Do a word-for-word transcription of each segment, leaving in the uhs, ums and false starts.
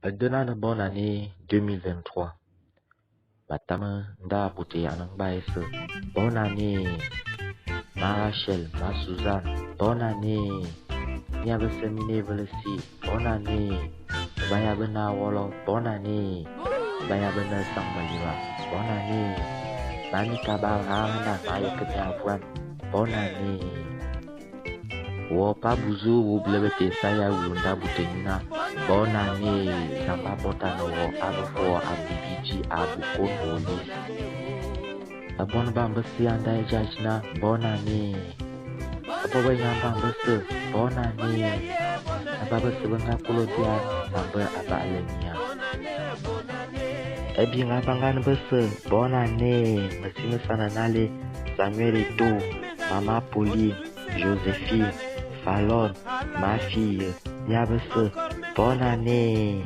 Adenan bonne année deux mille vingt-trois. Matam nda bute anang baye se bonne année. Ma Rachel, ma Suzanne, bonne année. Nya bese mine belesi, bonne année. Baya bena wolo, bonne année. Baya bena sambaliba, bonne année. Bani kaba hana ma yekene abuan, bonne année. Wo pa buzu wu bele bete saya wulunda butengina, bonne année. Zamba bota no wo abufo abibiji abukon oli. Abon bambese anda ejajina, bonne année. Abo benya bambese, bonne année. Aba bese benga kolodia, bambe aba alenia. Ebinga bangan bese, bonne année. Mesime sana nale, Samuel Eto, Mama Pauline, Joséphine, Falon, ma fille, nya bese, bonne année.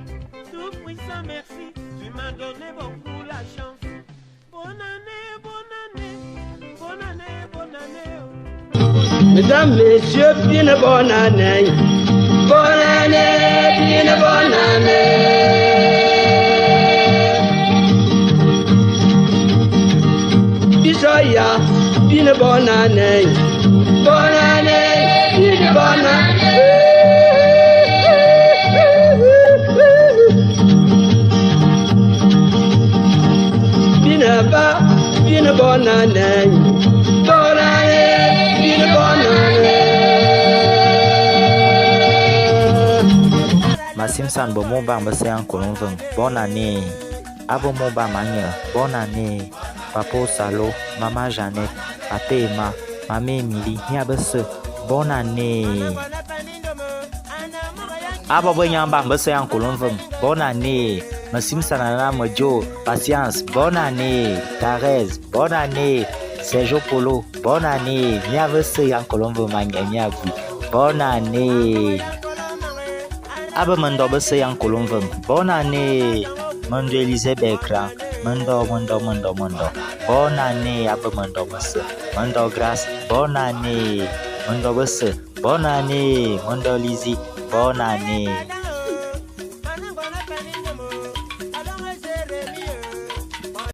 Mesdames, messieurs, bien bonne année. Bonne année, bien bonne année. Bisoya, bien bonne année. Bonne année, bien bonne année. Bien ba, bien bonne année. Bonne année, bien bonne année. Masimsan be mu bang be se ya nkolo mveng, bonne année. Abe mu ba manye, bonne année. Papa Osalo, Mama Jeannette, Papa Emma, Mama Emily, nya bese, bonne année. Abo be nyang bang be se ya nkolo mveng, bonne année. Mesimsana na Mejo, Patience, bonne année. Thérèse, bonne année. Sergio Polo, bonne année. Nya bese ya nkolo mveng manye nya bui, bonne année. Abe mendo bese ya nkolo mveng, bonne année. Mendo Elizabeth Grand, mendo, mendo, mendo, mendo, bonne année. Abe mendo bese, mendo Grace, bonne année. Mendo bese, bonne année. Mendo Lizzie, bonne année.